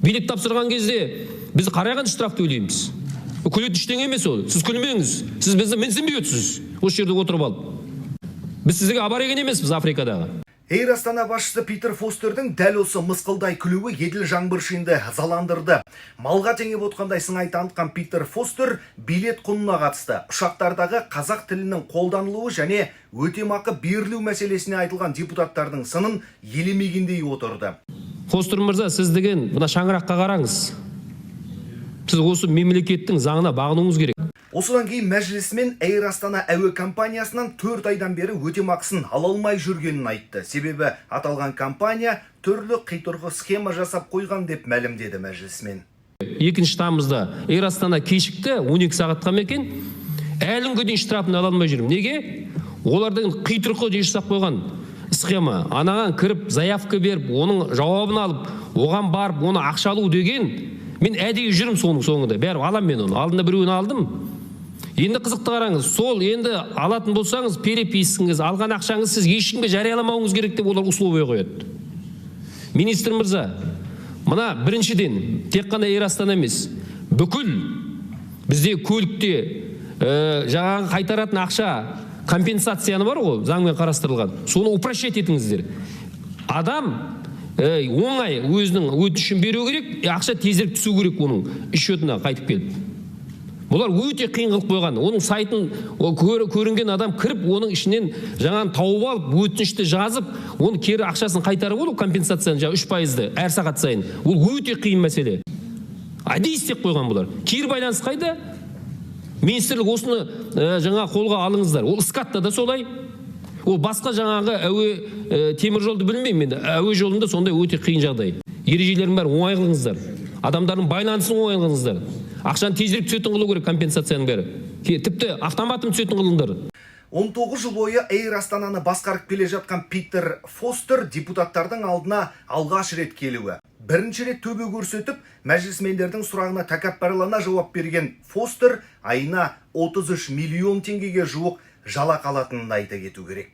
Билет тапсырған кезде біз қарай штраф төлейміз. Күлетін ештеңе емес ол. Сіз күлмеңіз, сіз бізді менсінбей отырсыз осы жерде отырып алып. Біз сізге аборигень емеспіз Африкадағы. Эйр Астана басшысы Питер Фостердің дәл осы мысқылдай күлуі Еділ Жаңбыршинді ызаландырды. Малға теңеп отқандай сыңай танытқан Питер Фостер билет құнына қатысты, ұшақтардағы қазақ тілінің қолданылуы және өтемақы берілу мәселесіне айтылған депутаттардың сынын елемегендей отырды. Фостер мырза, сіз деген мына шаңыраққа қараңыз. Сіз осы мемлекеттің заңына бағынуыңыз керек. Осыдан кейін мәжілісмен Эйр Астана әуе компаниясынан 4 айдан бері өтемақысын ала алмай жүргенін айтты. Себебі аталған компания түрлі қитұрқы схема жасап қойған деп мәлімдеді мәжілісмен. 2 тамызда Эйр Астана кешікті 12 сағатқа ма екен, әлі күнге дейін штрафын ала алмай жүрмін. Неге? Олар деген қитұрқы жасап қойған схема. Анаған кіріп, заявка беріп, оның жауабын алып, оған барып, оны ақша алу деген, мен әдейі жүрмін соның соңында. Бәрі аламын мен оны. Алдында біреуін алдым. Енді қызықты қараңыз, сол енді алатын болсаңыз, перепискаңыз, алған ақшаңыз, сіз ешкімге жарияламауыңыз керек деп олар условие қояды. Министр мырза, мына біріншіден, тек қана Эйр Астана емес, бүкіл бізде көлікте жаңағы қайтаратын ақша, компенсацияны бар ғой, заңмен қарастырылған, соны упрощать етіңіздер. Адам оңай өзінің өтінішін беру керек, ақша тезірек түсу керек оның счетына қайтып келіп. Бұлар өте қиын қылып қойған. Оның сайтын ол көрінген адам кіріп, оның ішінен жаңаны тауып алып, өтінішті жазып, оны кері ақшасын қайтарып алу, компенсацияны, жаңағы 3%-ды әр сағат сайын. Ол өте қиын мәселе. Әдейі істеп қойған бұлар. Кері байланыс қайда? Министрлік, осыны жаңа қолға алыңыздар. Ол СКАТта да солай. Ол басқа жаңағы әуе темір жолды білмеймін енді. Әуе жолында сондай өте қиын жағдай. Ережелердің бәрін оңай қылыңыздар. Адамдардың байланысын оңай қылыңыздар. Ақшаны тезірек түсетін қылу керек, компенсацияның бәрі. Тіпті автоматом түсетін қылыңдар. 19 жыл бойы Эйр Астананы басқарып келе жатқан Питер Фостер депутаттардың алдына алғаш рет келуі. Бірінші рет төбе көрсетіп, мәжілісмендердің сұрағына тәкаппарлана жауап берген Фостер айына 33 миллион теңгеге жуық жалақы алатынын айта кету керек.